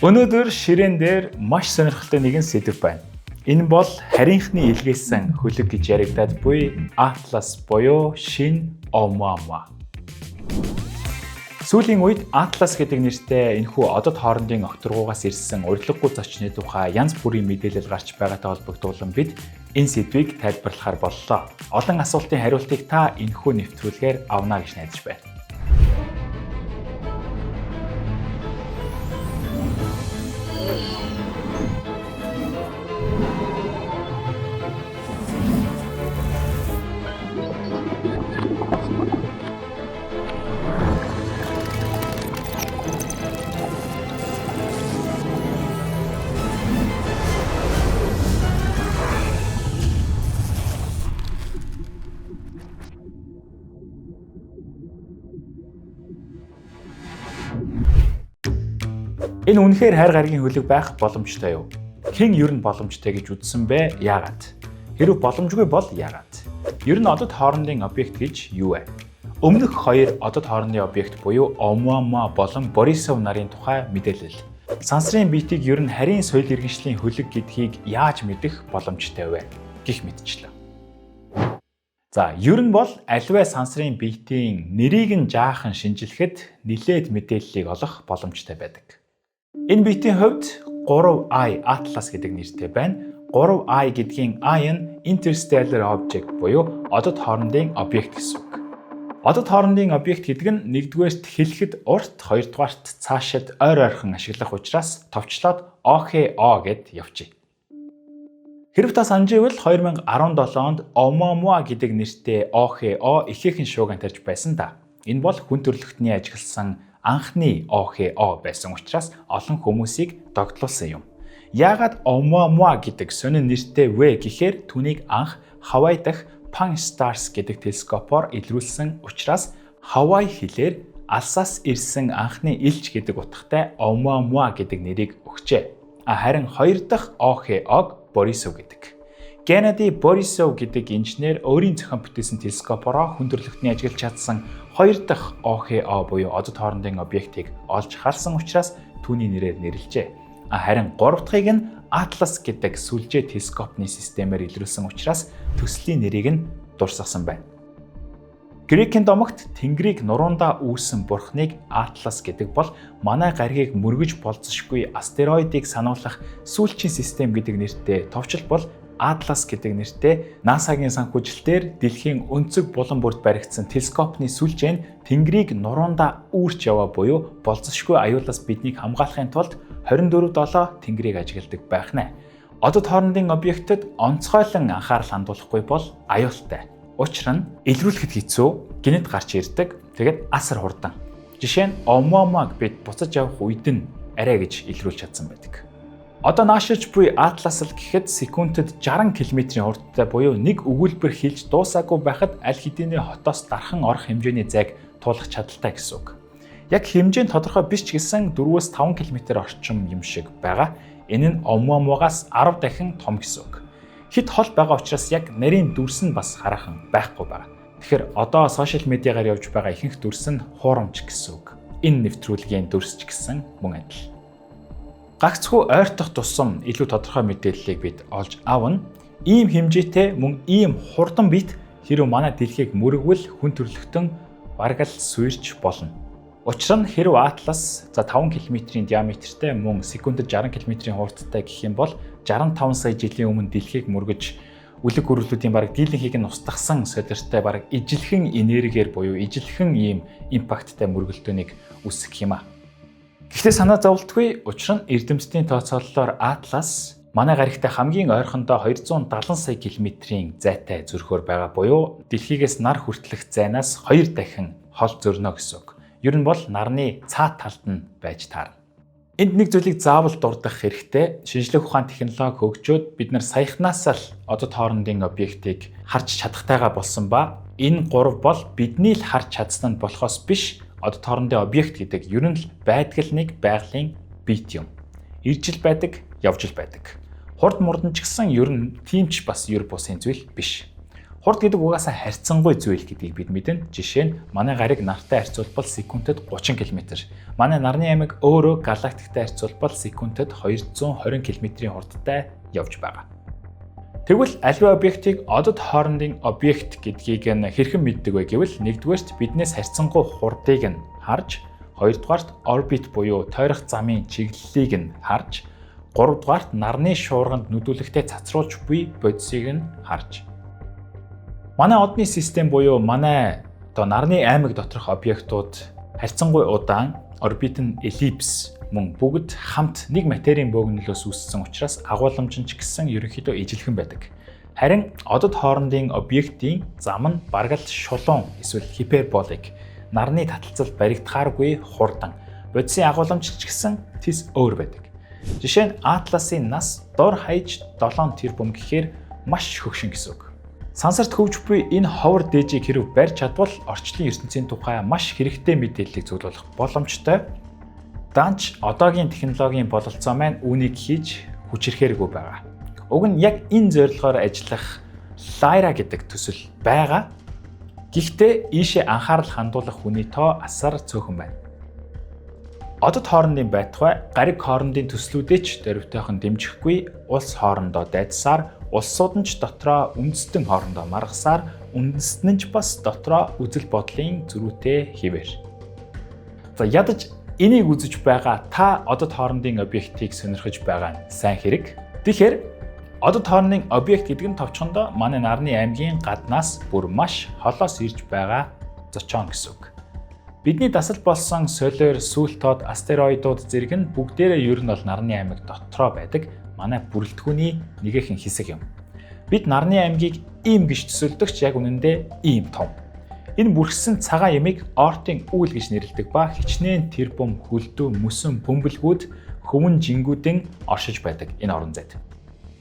Өнөөдөр ширээн дээр маш сонирхолтой нэгэн сэдэв байна. Энэ бол харийнхны илгээсэн хөлөг гэж яригадаад буй Atlas буюу шинэ Оumuamua. Сүүлийн үед Atlas гэдэг нэртэй энэхүү одод хоорондын огторгуугаас ирсэн урилгагүй зочны тухай янз бүрийн мэдээлэл гарч байгаатай холбогдуулан бид энэ сэдвийг тайлбарлахаар боллоо. Олон асуултын хариултыг та энэхүү нэвтрүүлгээр авна гэж найдаж байна. Энэ үнэхээр хайр гарагийн хөлөг байх боломжтой юу? Хэн ер нь боломжтой гэж үзсэн бэ? Яагаад? Хэрв боломжгүй бол яагаад? Ер нь одод хоорондын объект гэж юу вэ? Өмнөх хоёр одод хоорондын объект буюу Оumuamua болон Борисов нарын тухай мэдээлэл. Сансрын биетийг ер нь харийн соёл иргэншлийн хөлөг гэдгийг яаж мэдэх боломжтой вэ? Гэх мэтчлээ. За, ер нь бол аливаа сансрын биетийн нэрийг нь жаахан шинжлэхэд нилээд мэдээллийг олох боломжтой байдаг. Энэ биетийн хувьд 3I Atlas гэдэг нэртэй байна. 3I гэдгийн I нь Interstellar Object буюу одод хоорондын объект гэсэн үг. Одод хоорондын объект гэдэг нь нэгдүгээрт хэлэхэд урт, хоёрдугаарт цаашид ойр ойрхон ашиглах учраас товчлоод OHO гэд явчих. Хэрв та санаж ивэл 2017 онд Oumuamua гэдэг нэртэй OHO ихээхэн шууган тарьж байсан да. Энэ бол хүн төрөлхтний ажигласан анхны OHO байсан учраас олон хүмүүсийг догдлуулсан юм. Яагаад Oumuamua гэдэг сонин нэртэй вэ гэхээр түүнийг анх Хавай дахь Pan-STARRS гэдэг телескопоор илрүүлсэн учраас Хавай хэлээр алсаас ирсэн анхны элч гэдэг утгатай Oumuamua гэдэг нэрийг өгчээ. Харин хоёр дахь OHO-г Борисов гэдэг. Геннадий Борисов гэдэг инженер өөрийн зохион бүтээсэн телескопороо хүн төрөлхтний ажиглаж чадсан хоёр дахь OHO буюу одод хоорондын объектыг олж харсан учраас түүний нэрээр нэрлэжээ. Харин гурав дахьыг нь Atlas гэдэг сүлжээ телескопны системээр илрүүлсэн учраас төслийн нэрийг нь дурсгасан байна. Грекийн домогт Тэнгэрийг нуруундаа үүсэн бурхныг Атлас гэдэг бол манай гаригийг мөргөж болзошгүй астероидыг сануулах сүүлчийн систем гэдэг нэртэй товчл бол Атлас гэдэг нэртэй NASA-гийн санхүүжилтээр дэлхийн өнцөг булан бүрд баригдсан телескопны сүлжээ нь Тэнгэрийг нуруундаа үүрч яваа буюу болзошгүй аюулаас биднийг хамгаалахын тулд 24/7 Тэнгэрийг ажигладаг байх нэ. Одод хоорондын объектэд онцгойлон анхаарал хандуулахгүй бол аюултай. Учир нь илрүүлэхэд хэцүү, гинэт гарч ирдэг. Тэгээд асар хурдан. Жишээ нь Оumuamua-г бид буцаж явах үед нь арай гэж илрүүлж чадсан байдаг. Одоо наашиж буй Atlas л гэхэд секундэд 60 км-ийн хурдтай буюу нэг өгүүлбэр хэлж дуусаагүй байхад аль хэдийн хотоос дархан орох хэмжээний зайг туулах чадaltaй гэсэн үг. Яг хэмжээ нь тодорхой биш ч гэсэн 4-5 км орчим юм шиг байгаа. Энэ нь Oumuamua-гаас 10 дахин том гэсэн үг. Хит хол байгаа учраас яг нарийн дүрс нь бас хараахан байхгүй байгаа. Тэгэхээр одоо сошиал медиагаар явж байгаа ихэнх дүрс нь хуурамч гэсэн үг. Энэ нэвтрүүлгийн дүрс ч гэсэн мөн адил. Гагцхүү ойртох тусам илүү тодорхой мэдээллийг бид олж авна. Ийм хэмжээтэй мөн ийм хурдан бит хэрв манай дэлхийг мөргөвөл хүн төрөлхтөн бараг л сүйрч болно. Учир нь хэрв Atlas за 5 км-ийн диаметртэй мөн секундэд 60 км-ийн хурдтай гэх юм бол 65 сая жилийн өмнө дэлхийг мөргөж үлэг гүрвлүүдийн бараг дийлэнхийг нь устгасан содиртой бараг ижилхэн энергиэр буюу ижилхэн ийм импакттай мөргөлдөөнийг үүсгэх юм а. Гэхдээ санаа зовлтгүй, учир нь эрдэмтдийн тооцооллоор Atlas манай гаригтай хамгийн ойрхондоо 270 сая километрийн зайтай зөрхөөр байгаа буюу дэлхийгээс нар хүртэлх зайнаас 2 дахин хол зөрнө гэсэн үг. Ер нь бол нарны цаад талд нь байж таарна. Энд нэг зүйлийг заавал дурдах хэрэгтэй. Шинжлэх ухаан технологи хөгжөөд бид нар саяхнаас л одод хоорондын объектыг харж чадахтайгаа болсон ба энэ гурав бол бидний л харж чадсан нь болохоос биш одод хоорондын объект гэдэг ер нь л байдаг л нэг байгалийн биет юм. Ирж л байдаг, явж л байдаг. Хурд мурдан ч гэсэн ер нь тийм ч бас ер бусын зүйл биш. Хурд гэдэг угаасаа харьцангуй зүйл гэдгийг бид мэднэ. Жишээ нь манай гариг нартай харьцуулбал секундэд 30 км. Манай нарны аймаг өөрөө галактиктай харьцуулбал секундэд 220 км-ийн хурдтай явж байгаа. Тэгвэл аливаа объектыг одод хоорондын объект гэдгийг нь хэрхэн мэддэг вэ гэвэл нэгдүгээрт биднээс харьцангуй хурдыг нь харж, хоёрдугаарт орбит буюу тойрох замын чиглэлийг нь харж, гуравдугаарт нарны шуурганд нүдүүлэхдээ цацруулж буй бодисыг нь харж. Манай одны систем буюу манай одоо нарны аймаг доторх объектууд харьцангуй удаан, орбит нь эллипс мөн бүгд хамт нэг материйн бөөгнөлөөс үүссэн учраас агуулмж нь ч гэсэн ерөнхийдөө ижилхэн байдаг. Харин одод хоорондын объектын зам нь бараг л шулуун эсвэл хиперболик, нарны таталцал баригдахааргүй хурдан, бодисын агуулмж ч гэсэн тис өөр байдаг. Жишээ нь Атласын нас дор хаяж 7 тэрбум гэхээр маш хөгшин гэсэн үг. Сансарт хөвж буй энэ ховор дээжийг хэрв барьж чадвал орчлон ертөнцийн тухай маш хэрэгтэй мэдээллийг цуглуулах боломжтой. Данч одоогийн технологийн бололцоо маань үүнийг хийж хүчирхээргүй байгаа. Уг нь яг энэ зорилгоор ажиллах Lyra гэдэг төсөл байгаа. Гэхдээ ийшээ анхаарал хандуулах хүний тоо асар цөөхөн байна. Одод хоорондын байтугай гариг хоорондын төслүүдээ ч дөрвтойхон дэмжихгүй, улс хоорондоо дайдсаар, улсууд нь ч дотроо үндэстэн хоорондоо маргасаар, үндэстэн нь ч бас дотроо үзэл бодлын зөрүүтэй хэвээр. За, ядаж энийг үзэж байгаа та одод хоорондын объектыг сонирхож байгаа нь сайн хэрэг. Тэгэхээр одод хоорондын объект гэдэг нь товчхондоо манай нарны аймгийн гаднаас бүр маш холоос ирж байгаа зочоон гэсэн үг. Бидний дасал болсон солиор, сүүл тод, астероидууд зэрэг нь бүгдээрээ ер нь бол нарны аймаг дотроо байдаг манай бүрэлдэхүүний нэгэхэн хэсэг юм. Бид нарны аймгийг ийм гэж төсөөлдөг ч яг үнэндээ ийм том. Энэ бүрхсэн цагаан ямыг Оортын үйл гэж нэрлэдэг ба хичнээн тэрбум хөлдөө, мөсөн, бөмбөлгүүд, хөвөн жингүүдэн оршиж байдаг энэ орон зайд.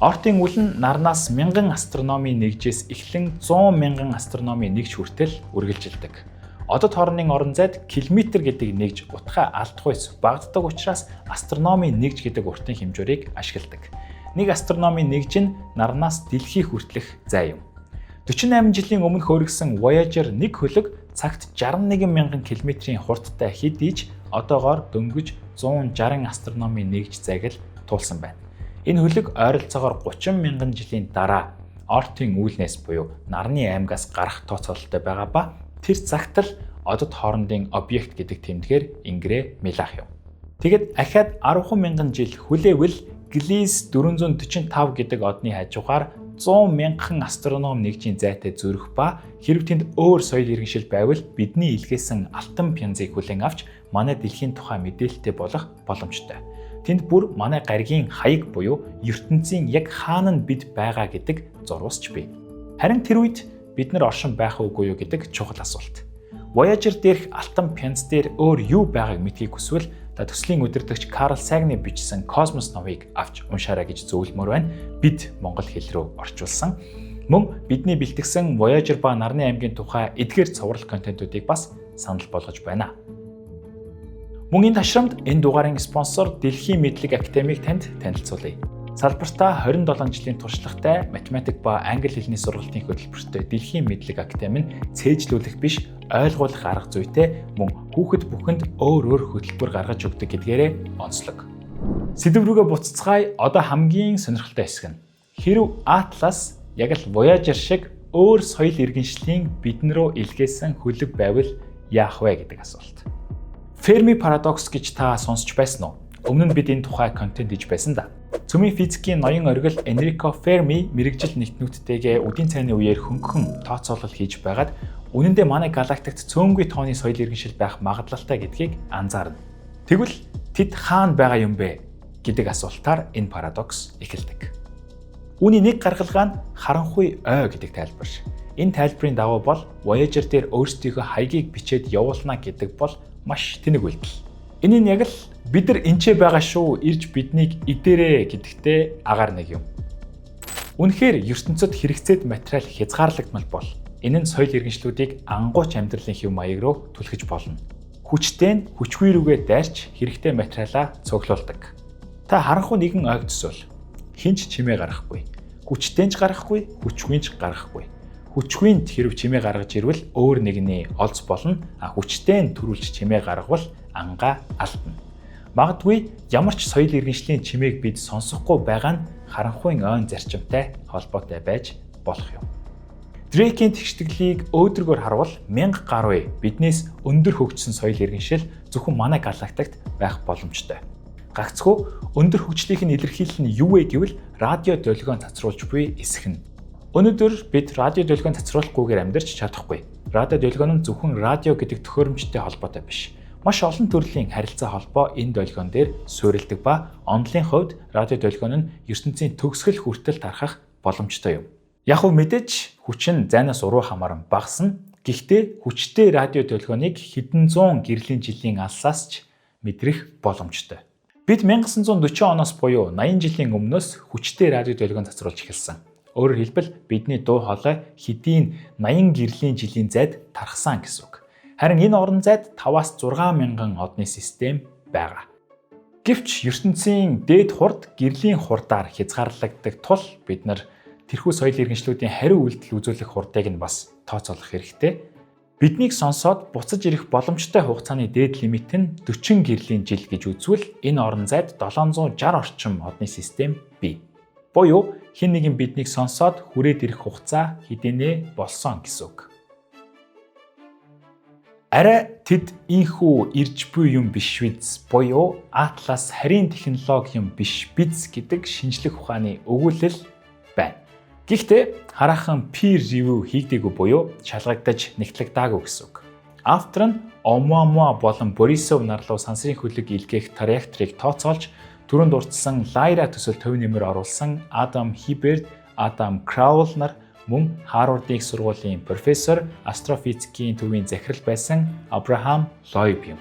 Оортын үл нь нарнаас мянган астрономийн нэгжээс эхлэн 100 мянган астрономийн нэгж хүртэл үргэлжилдэг. Одод хоорондын орон зайд километр гэдэг нэгж утгаа алдахуйц багаддаг учраас астрономийн нэгж гэдэг уртын хэмжүүрийг ашигладаг. Нэг астрономийн нэгж нь нарнаас дэлхий хүртэлх зай юм. 48 жилийн өмнө хөөргөсөн Voyager 1 хөлөг цагт 61 мянган километрийн хурдтай хэдий ч одоогоор дөнгөж 160 астрономийн нэгж зайг л туулсан байна. Энэ хөлөг ойролцоогоор 30 мянган жилийн дараа Оортын үүлнээс буюу нарны аймгаас гарах тооцоололтой байгаа ба тэр цагт л одод хоорондын объект гэдэг тэмдгээр ингэрээ мэлаах юм. Тэгэд ахиад 10 мянган жил хүлээвэл Gliese 445 гэдэг одны хажуугаар 100 мянган астроном нэгжийн зайтай зөрөх ба хэрв тэнд өөр соёл иргэншил байвал бидний илгээсэн алтан пянзыг хүлээн авч манай дэлхийн тухай мэдээлэлтэй болох боломжтой. Тэнд бүр манай гаригийн хаяг буюу ертөнцийн яг хаана нь бид байгаа гэдэг зурвас ч бий. Харин тэр үед бид нар оршин байх үгүй юу гэдэг чухал асуулт. Voyager дээрх алтан пянз дээр өөр юу байгааг мэдхийг хүсвэл та төслийн удирдагч Карл Сагны бичсэн Космос номыг авч уншаарай гэж зөвлөмөр байна. Бид монгол хэл рүү орчуулсан. Мөн бидний бэлтгэсэн Voyager ба нарны аймгийн тухай эдгээр цуврал контентуудыг бас санал болгож байна. Мөн энэ ташрамд энэ дугаарын спонсор Дэлхийн мэдлэг академийг танд танилцуулъя. Салбартаа 27 жилийн туршлагатай математик ба англи хэлний сургалтын хөтөлбөртэй Дэлхийн мэдлэг академи нь цээжлүүлэх биш, ойлгуулах арга зүйтэй мөн хүүхэд бүхэнд өөр өөр хөтөлбөр гаргаж өгдөг гэдгээрээ онцлог. Сэдэв рүүгээ буцацгаая, одоо хамгийн сонирхолтой хэсэг нь. Хэрв Atlas яг л Voyager шиг өөр соёл иргэншлийн бидэн рүү илгээсэн хөлөг байвал яах вэ гэдэг асуулт. Ферми парадокс гэж та сонсч байсан уу? Өмнө нь бид энэ тухай контент хийж байсан да. Цөмийн физикийн ноён оргил Энрико Ферми мэргэжил нэгтнүүдтэйгээ үдийн цайны үеэр хөнгөн тооцоолол хийж байгаад үнэндээ манай галактикт цөөнгүй тооны соёл иргэншил байх магадлалтай гэдгийг анзаарна. Тэгвэл тэд хаана байгаа юм бэ гэдэг асуултаар энэ парадокс эхэлдэг. Үүний нэг гаргалгаа нь харанхуй ой гэдэг тайлбар. Энэ тайлбарын дагуу бол Voyager дээр өөрсдийнхөө хаягийг бичээд явуулна гэдэг бол маш тэнэг үйлдэл. Энэ нь яг л бид нар энчээ байгаа шүү, ирж биднийг идээрээ гэдэгтэй агаар нэг юм. Үнэхээр ертөнцид хэрэгцээд материал хязгаарлагдмал бол энэ нь соёл иргэншлүүдийг ангууч амьдралын хэв маяг руу түлхэж болно. Хүчтэй нь хүчгүй рүүгээ дайрч хэрэгтэй материалаа цуглуулдаг. Та харанхуй нэгэн ойг төсөөл. Хэн ч чимээ гаргахгүй. Хүчтэй ч гаргахгүй, хүчгүй ч гаргахгүй. Хүчгүйнд хэрв чимээ гаргаж ирвэл өөр нэгний олз болно. А хүчтэй нь төрүүлж чимээ гаргавал ангаа алдна. Магадгүй ямар ч соёл иргэншлийн чимээг бид сонсохгүй байгаа нь харанхуйн ойн зарчимтай холбоотой байж болох юм. Дрейкийн тэгштэглийг өөдрөгөөр харвал 1000 гаруй биднээс өндөр хөгжсөн соёл иргэншил зөвхөн манай галактикт байх боломжтой. Гагцхүү өндөр хөгжлийнх нь илэрхийлэл нь юу вэ гэвэл радио долгион цацруулж буй эсэх нь. Өнөөдөр бид радио долгион цацруулахгүйгээр амьдарч чадахгүй. Радио долгион нь зөвхөн радио гэдэг төхөөрөмжтэй холбоотой биш. Маш олон төрлийн харилцаа холбоо энэ долгион дээр суурилдаг ба онолын хувьд радио долгион нь ертөнцийн төгсгөл хүртэл тархах боломжтой юм. Яг уу мэдээж хүч нь зайнаас уруу хамааран багасна. Гэхдээ хүчтэй радио долгионыг хэдэн зуун гэрлийн жилийн алсаас ч мэдрэх боломжтой. Бид 1940 оноос буюу 80 жилийн өмнөөс хүчтэй радио долгион цацруулж эхэлсэн. Өөрөөр хэлбэл бидний дуу хоолой хэдийн 80 гэрлийн жилийн зайд тархсан гэсэн үг. Харин энэ орон зайд 5-аас 6 мянган одны систем байгаа. Гэвч ертөнцийн дээд хурд гэрлийн хурдаар хязгаарлагддаг тул бид нар тэрхүү соёл иргэншлүүдийн хариу үйлдэл үзүүлэх хурдыг нь бас тооцоолох хэрэгтэй. Биднийг сонсоод буцаж ирэх боломжтой хугацааны дээд лимит нь 40 гэрлийн жил гэж үзвэл энэ орон зайд 760 орчим одны систем бий. Буюу хэн нэгэн биднийг сонсоод хүрээд ирэх хугацаа хэдийнэ болсон гэсэн үг. Арай тэд инхүү ирж буй юм биш биз буюу Атлас харийн технологи юм биш биз гэдэг шинжлэх ухааны өгүүлэл байна. Гэхдээ хараахан peer review хийгдээгүй буюу шалгагдаж нэгтлэгдаагүй гэсэн үг. Автор нь Оумуамуа болон Борисов нар руу сансрын хөлөг илгээх траекторийг тооцоолж түрүүнд дурдсан Lyra төсөл төв нэмэр оруулсан Адам Хиберт, Адам Краул нар мөн Харвардын их сургуулийн профессор, астрофизикийн төвийн захирал байсан Абрахам Лойб юм.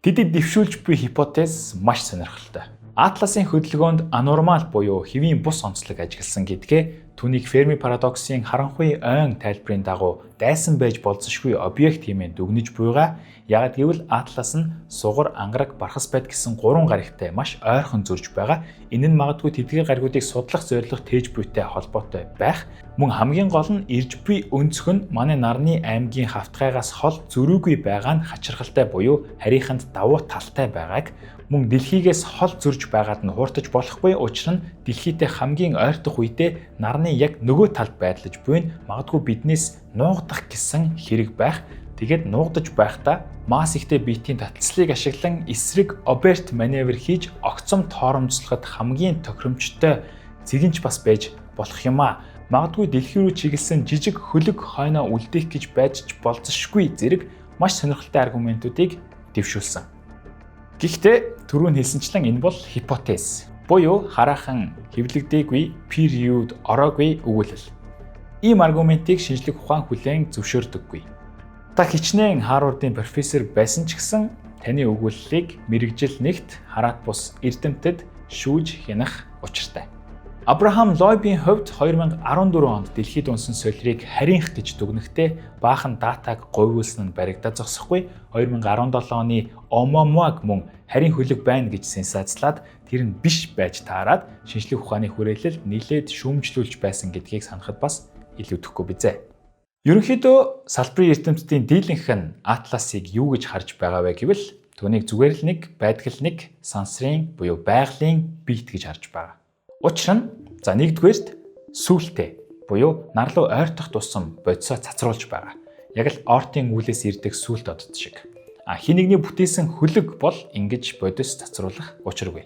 Тэдэд дэвшүүлж буй гипотез маш сонирхолтой. Атласын хөдөлгөөнд анормал буюу хэвийн бус онцлог ажигласан гэдгээ түүнийг Ферми парадоксын харанхуй ойн тайлбарын дагуу дайсан байж болзошгүй объект хэмээн дүгнэж буйгаа. Яагад гэвэл Атлас нь сугар, ангараг, бархас байд гэсэн гурван гаригтай маш ойрхон зөрж байгаа. Энэ нь магадгүй тэдгээр гаригуудыг судлах зорилго тээж буйтай холбоотой байх. Мөн хамгийн гол нь ирж буй өнцөг нь манай нарны аймгийн хавтгайгаас хол зөрүүгүй байгаа нь хачирхалтай буюу харийнханд давуу талтай байгааг мөн дэлхийгээс хол зөрж байгаад нь хууртаж болохгүй. Учир нь дэлхийтэй хамгийн ойртох үедээ нарны яг нөгөө талд байрлаж буй нь магадгүй биднээс нуугдах гэсэн хэрэг байх. Тэгээд нуугдаж байхдаа масс ихтэй биетийн таталцлыг ашиглан эсрэг оберт маневр хийж огцом торомцлоход хамгийн тохиромжтой зэгэнч бас байж болох юм аа. Магадгүй дэлхий рүү чиглэсэн жижиг хөлөг хойноо үлдээх гэж байж ч болзошгүй зэрэг маш сонирхолтой аргументуудыг дэвшүүлсэн. Гэхдээ түрүүн хэлсэнчлэн энэ бол гипотез буюу хараахан хэвлэгдээгүй, peer reviewed ороогүй өгүүлэл. Ийм аргументыг шинжлэх ухаан хүлээн зөвшөөрдөггүй. Та хичнээн Харвардын профессор байсан ч гэсэн таны өгүүллийг мэргэжил нэгт хараат бус эрдэмтэд шүүж хянах учиртай. Абрахам Лойбийн хувьд 2014 онд дэлхийд унсан солирыг харийнх гэж дүгнэхдээ баахан датаг говьулсан нь баригдаа зогсохгүй. 2017 оны Оумуамуаг мөн харийн хөлөг байна гэж сенсацлаад тэр нь биш байж таарад шинжлэх ухааны хүрээлэлд нилээд шүүмжлүүлж байсан гэдгийг санахад бас илүүдэхгүй бизээ. Ерөнхийдөө салбарын эрдэмтдийн дийлэнх нь Атласыг юу гэж харж байгаа вэ гэвэл түүнийг зүгээр л нэг байдгал нэг сансрын буюу байгалийн биет гэж харж байгаа. Учир нь за нэгдүгээрт сүүлтэй буюу нар руу ойртох тусам бодисоо цацруулж байгаа. Яг л Оортын үүлээс ирдэг сүүлт одод шиг. А хэн нэгний бүтээсэн хөлөг бол ингэж бодис цацруулах учиргүй.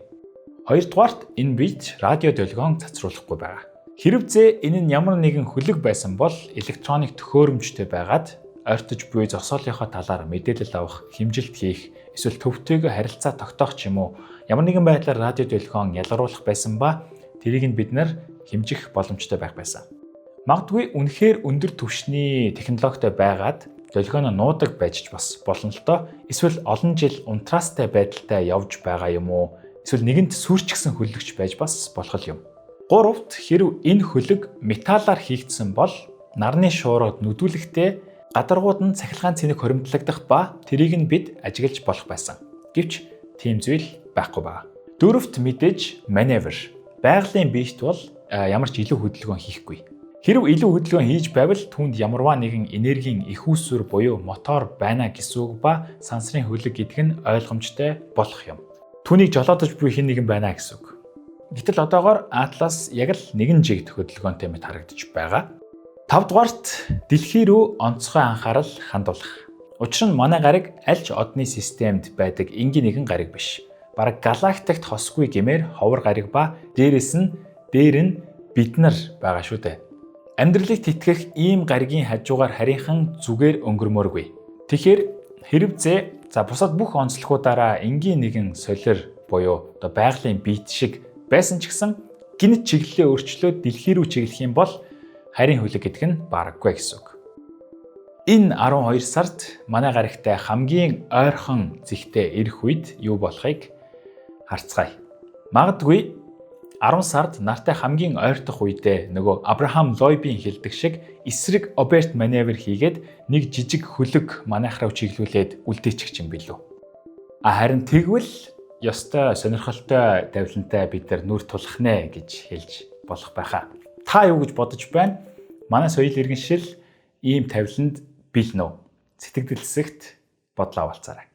Хоёрдугаарт энэ биет радио долгион цацруулахгүй байгаа. Хэрвээ энэ нь ямар нэгэн хөлөг байсан бол электроник төхөөрөмжтэй байгаад ойртож буй зогсоолынхоо талаар мэдээлэл авах, хэмжилт хийх, эсвэл төвтэйгөө харилцаа тогтоох ч юм уу ямар нэгэн байдлаар радио долгион ялгаруулах байсан ба тэрийг нь бид нар хэмжих боломжтой байх байсан. Магадгүй үнэхээр өндөр түвшний технологитой байгаад долгионо нуудаг байж ч бас болно л доо. Эсвэл олон жил унтраастай байдалтай явж байгаа юм уу? Эсвэл нэгэнт сүрчгсэн хөлөгч байж бас болох юм. Гуравт хэрв энэ хөлөг металлаар хийгдсэн бол нарны шуурууд нүдүүлэхдээ гадаргууд нь цахилгаан цэнэг хоримтлагдах ба тэрийг нь бид ажиглаж болох байсан. Гэвч тийм зүйл байхгүй байгаа. Дөрөвт мэдээж маневр. Байгалийн биет бол ямар ч илүү хөдөлгөөн хийхгүй. Хэрв илүү хөдөлгөөн хийж байвал түүнд ямарваа нэгэн энергийн их үүсвэр буюу мотор байна гэсэн үг ба сансрын хөлөг гэдэг нь ойлгомжтой болох юм. Түүнийг жолоодож буй хэн нэгэн байна гэсэн үг. Гэтэл одоогоор Atlas яг л нэгэн жигд хөдөлгөөнтэй мэт харагдаж байгаа. Тавдугаарт, дэлхий рүү онцгой анхаарал хандуулах. Учир нь манай гариг аль ч одны системд байдаг энгийн нэгэн гариг биш. Бараг галактикт хосгүй гэмээр ховор гариг ба дээрэс нь дээр нь бид нар байгаа шүү дээ. Амьдралыг тэтгэх ийм гаригийн хажуугаар харийнхан зүгээр өнгөрмөөргүй. Тэгэхээр хэрв зээ за бусад бүх онцлогуудаараа энгийн нэгэн солир буюу одоо байгалийн биет шиг байсан ч гэсэн гэнэт чиглэлээ өөрчлөөд дэлхий рүү чиглэх юм бол харийн хөлөг гэдэг нь бараггүй гэсэн үг. Энэ 12 сард манай гаригтай хамгийн ойрхон зэгтээ ирэх үед юу болохыг харцгаая. Магадгүй 10 сард нартай хамгийн ойртох үедээ нөгөө Абрахам Лойбийн хэлдэг шиг эсрэг orbit маневр хийгээд нэг жижиг хөлөг манайх руу чиглүүлээд үлдээчих юм билүү. А харин тэгвэл ёстой сонирхолтой тавилантай бид нар нүр тулах нэ гэж хэлж болох байхаа. Та юу гэж бодож байна? Манай соёл иргэншил ийм тавиланд бэлэн үү? Сэтгэгдэл хэсэгт бодлоо хуваалцаарай.